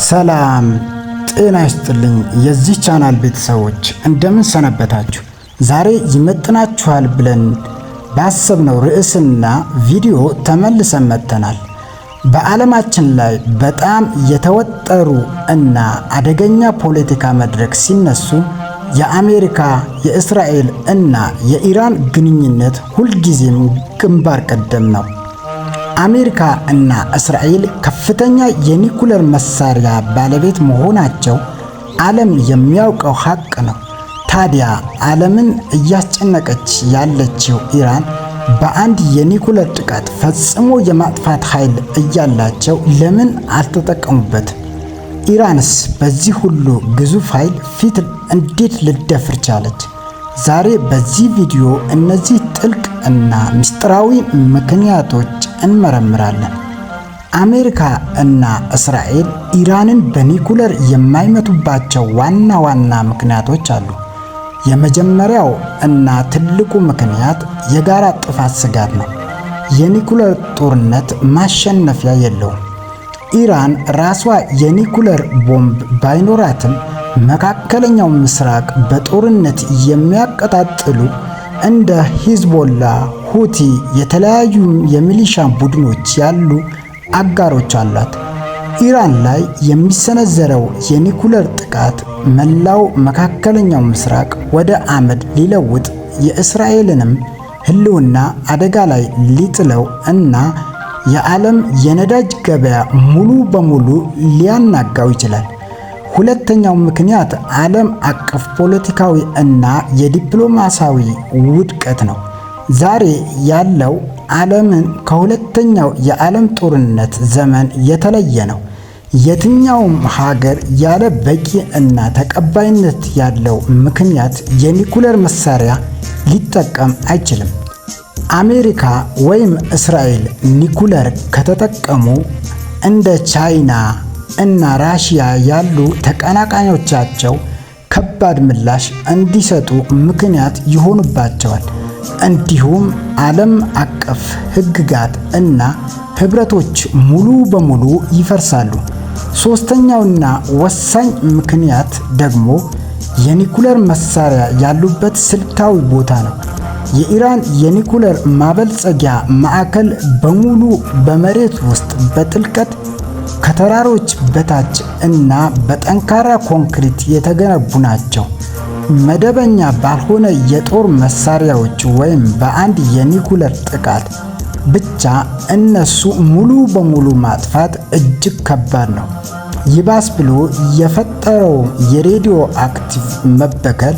ሰላም ጤና ይስጥልኝ የዚህ ቻናል ቤተሰቦች፣ እንደምን ሰነበታችሁ? ዛሬ ይመጥናችኋል ብለን ባሰብነው ርዕስና ቪዲዮ ተመልሰን መጥተናል። በዓለማችን ላይ በጣም የተወጠሩ እና አደገኛ ፖለቲካ መድረክ ሲነሱ የአሜሪካ፣ የእስራኤል እና የኢራን ግንኙነት ሁልጊዜም ግንባር ቀደም ነው። አሜሪካ እና እስራኤል ከፍተኛ የኒኩለር መሳሪያ ባለቤት መሆናቸው ዓለም የሚያውቀው ሐቅ ነው። ታዲያ ዓለምን እያስጨነቀች ያለችው ኢራን በአንድ የኒኩለር ጥቃት ፈጽሞ የማጥፋት ኃይል እያላቸው ለምን አልተጠቀሙበትም? ኢራንስ በዚህ ሁሉ ግዙፍ ኃይል ፊት እንዴት ልትደፍር ቻለች? ዛሬ በዚህ ቪዲዮ እነዚህ ጥልቅ እና ምስጢራዊ ምክንያቶች እንመረምራለን። አሜሪካ እና እስራኤል ኢራንን በኒኩለር የማይመቱባቸው ዋና ዋና ምክንያቶች አሉ። የመጀመሪያው እና ትልቁ ምክንያት የጋራ ጥፋት ስጋት ነው። የኒኩለር ጦርነት ማሸነፊያ የለውም። ኢራን ራሷ የኒኩለር ቦምብ ባይኖራትም መካከለኛው ምስራቅ በጦርነት የሚያቀጣጥሉ እንደ ሂዝቦላ፣ ሁቲ፣ የተለያዩ የሚሊሻ ቡድኖች ያሉ አጋሮች አሏት። ኢራን ላይ የሚሰነዘረው የኒኩለር ጥቃት መላው መካከለኛው ምስራቅ ወደ አመድ ሊለውጥ፣ የእስራኤልንም ሕልውና አደጋ ላይ ሊጥለው እና የዓለም የነዳጅ ገበያ ሙሉ በሙሉ ሊያናጋው ይችላል። ሁለተኛው ምክንያት ዓለም አቀፍ ፖለቲካዊ እና የዲፕሎማሲያዊ ውድቀት ነው። ዛሬ ያለው ዓለምን ከሁለተኛው የዓለም ጦርነት ዘመን የተለየ ነው። የትኛውም ሀገር ያለ በቂ እና ተቀባይነት ያለው ምክንያት የኒኩለር መሳሪያ ሊጠቀም አይችልም። አሜሪካ ወይም እስራኤል ኒኩለር ከተጠቀሙ እንደ ቻይና እና ራሽያ ያሉ ተቀናቃኞቻቸው ከባድ ምላሽ እንዲሰጡ ምክንያት ይሆኑባቸዋል። እንዲሁም ዓለም አቀፍ ሕግጋት እና ህብረቶች ሙሉ በሙሉ ይፈርሳሉ። ሶስተኛውና ወሳኝ ምክንያት ደግሞ የኒኩለር መሳሪያ ያሉበት ስልታዊ ቦታ ነው። የኢራን የኒኩለር ማበልጸጊያ ማዕከል በሙሉ በመሬት ውስጥ በጥልቀት ከተራሮች በታች እና በጠንካራ ኮንክሪት የተገነቡ ናቸው። መደበኛ ባልሆነ የጦር መሳሪያዎች ወይም በአንድ የኒኩለር ጥቃት ብቻ እነሱ ሙሉ በሙሉ ማጥፋት እጅግ ከባድ ነው። ይባስ ብሎ የፈጠረው የሬዲዮ አክቲቭ መበከል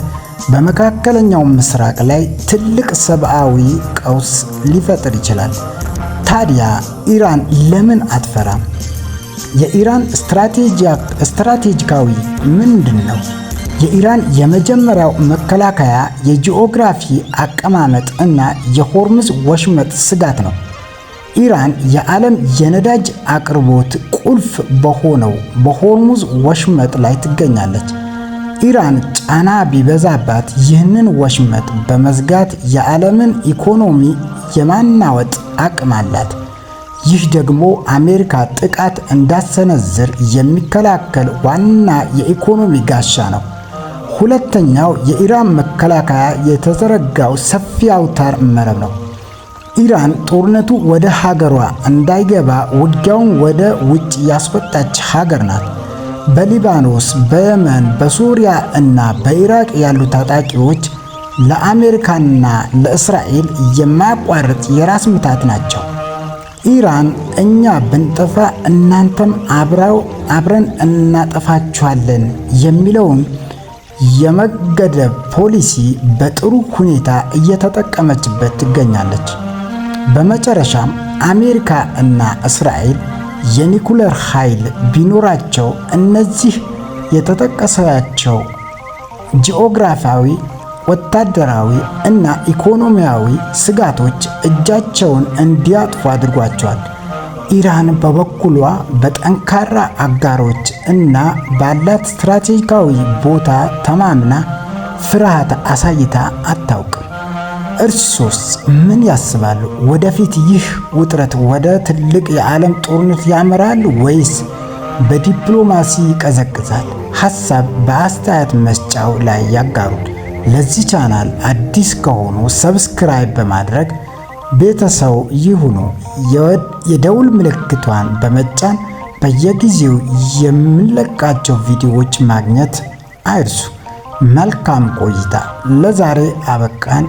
በመካከለኛው ምስራቅ ላይ ትልቅ ሰብአዊ ቀውስ ሊፈጥር ይችላል። ታዲያ ኢራን ለምን አትፈራም? የኢራን ስትራቴጂካዊ ምንድን ነው? የኢራን የመጀመሪያው መከላከያ የጂኦግራፊ አቀማመጥ እና የሆርሙዝ ወሽመጥ ስጋት ነው። ኢራን የዓለም የነዳጅ አቅርቦት ቁልፍ በሆነው በሆርሙዝ ወሽመጥ ላይ ትገኛለች። ኢራን ጫና ቢበዛባት ይህንን ወሽመጥ በመዝጋት የዓለምን ኢኮኖሚ የማናወጥ አቅም አላት። ይህ ደግሞ አሜሪካ ጥቃት እንዳትሰነዝር የሚከላከል ዋና የኢኮኖሚ ጋሻ ነው። ሁለተኛው የኢራን መከላከያ የተዘረጋው ሰፊ አውታር መረብ ነው። ኢራን ጦርነቱ ወደ ሀገሯ እንዳይገባ ውጊያውን ወደ ውጭ ያስወጣች ሀገር ናት። በሊባኖስ፣ በየመን፣ በሱሪያ እና በኢራቅ ያሉ ታጣቂዎች ለአሜሪካና ለእስራኤል የማያቋርጥ የራስ ምታት ናቸው። ኢራን እኛ ብንጠፋ እናንተም አብረው አብረን እናጠፋችኋለን የሚለውን የመገደብ ፖሊሲ በጥሩ ሁኔታ እየተጠቀመችበት ትገኛለች። በመጨረሻም አሜሪካ እና እስራኤል የኒኩለር ኃይል ቢኖራቸው እነዚህ የተጠቀሳቸው ጂኦግራፊያዊ፣ ወታደራዊ እና ኢኮኖሚያዊ ስጋቶች እጃቸውን እንዲያጥፉ አድርጓቸዋል። ኢራን በበኩሏ በጠንካራ አጋሮች እና ባላት ስትራቴጂካዊ ቦታ ተማምና ፍርሃት አሳይታ አታውቅም። እርሶስ ምን ያስባሉ? ወደፊት ይህ ውጥረት ወደ ትልቅ የዓለም ጦርነት ያመራል ወይስ በዲፕሎማሲ ይቀዘቅዛል? ሐሳብ በአስተያየት መስጫው ላይ ያጋሩን። ለዚህ ቻናል አዲስ ከሆኑ subscribe በማድረግ ቤተሰብ ይሁኑ። የደውል ምልክቷን በመጫን በየጊዜው የምንለቃቸው ቪዲዮዎች ማግኘት አይርሱ። መልካም ቆይታ። ለዛሬ አበቃን።